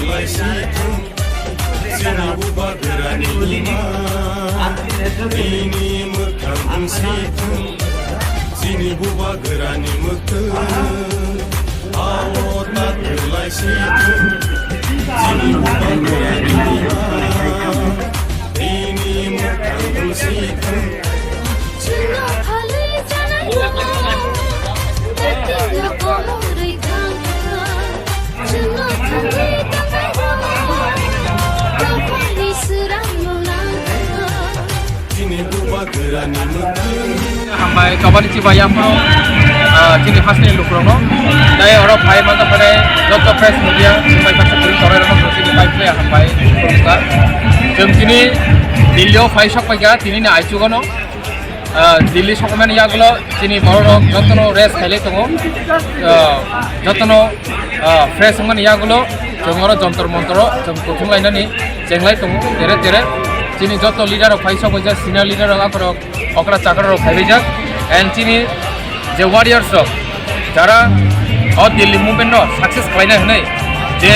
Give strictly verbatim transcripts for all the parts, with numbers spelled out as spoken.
Laisithung, chini bubagrani ima, bini mwkhang wngsithung, chini bubagrani mwkhang, ao takwlaisithung, chini bubagrani ima, bini mwkhang wngsithung. Hambai kabani chiba yapro, ah, chini hasteni lukurokno. Tai oro phai mangkha phai joto press media, hambai baksa kiri korai rokno chini pai phai hambai khulumkha. Chwng chini Delhi o phai sok paikha, tini ni aichugo no. Ah, Delhi sokomani yagulo chini bororok jotono rest khailai tongo. Ah, jotono, ah, fresh wngmani yagulo chwng oro jontor montoro chwng kuthum lainani chenglai tongo tere tere. Chini joto leader rok phai sok paijak, senior leader rok akorok okra chakra rok phaibaijak. And chini je warriors rok, jara o Delhi movement no success khlaina hwnwi je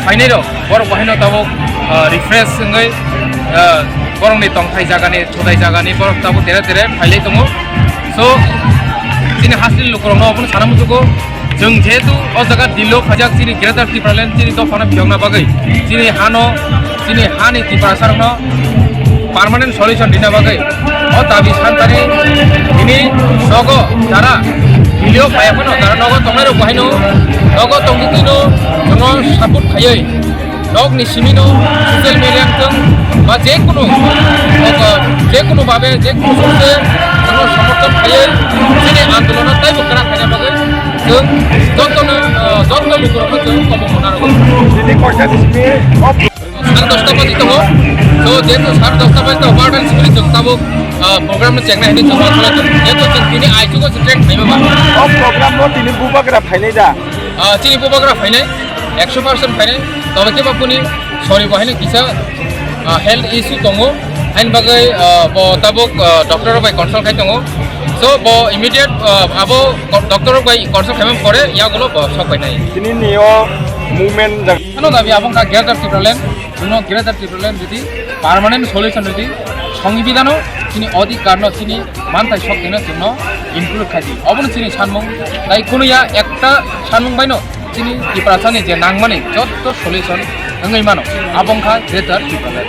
phainai rok, borok bo haino tabuk, ah, refresh wngwi, ah, borokni tongthai jagani, thudai jagani borok tabuk tere tere phailai tongo. So, chini hasteni lukurokno obono sana muchugo, chwng jehetu o jaga Delhi o khaijak, chini Greater Tipraland chini dophano phiyokna bagwi, chini hano, chini hani Tiprasarokno permanent solution rina bagwi o dabi santani tini nogo jara Delhi o phaiya phano jara nogo tongnai rok bo haino nogo tongdi tino jono support khaiwi nokni simi no social media wngthung ba je kunu je kunu babe je kunu source jono somorthon khaiwi chini andolono taibo kwrak khaina bagwi chwng jotono, ah, joto lukurokno chwng kobo mona rwgo. Nini koita ni simi Sare dosta baji tongo. So, jehetu sare dosta baji tongo, barota ni simi chwng tabuk, ah, program no chengnai hinwi chwng ma khlai tongo. Jehetu chwng tini aichugo se train khaima ba. O program no tini bubagra phainai da? Ah, chini bubagra phainai, ekso percent phainai. Tobe khe ba boni sorry bo haino kisa, ah, health issue tongo. Haini bagwi, ah, bo tabuk, ah, doctor rok bai consult khai tongo. So, bo immediate, ah, abo doctor rok bai consult khaimani pore yagulo bo sok painai. Tini ni o movement Ano dabi abo wngkha Greater Tipraland, chwngno Greater Tipraland ridi, permanent solution ridi, songbidano chini odhikarno chini manthai shokti no chwngno include khaidi. Obono chini sanmung, tai kunuya ekta sanmung baino chini Tiprasani je nangmani jotto solution wngwi mano, abo wngkha Greater Tipraland.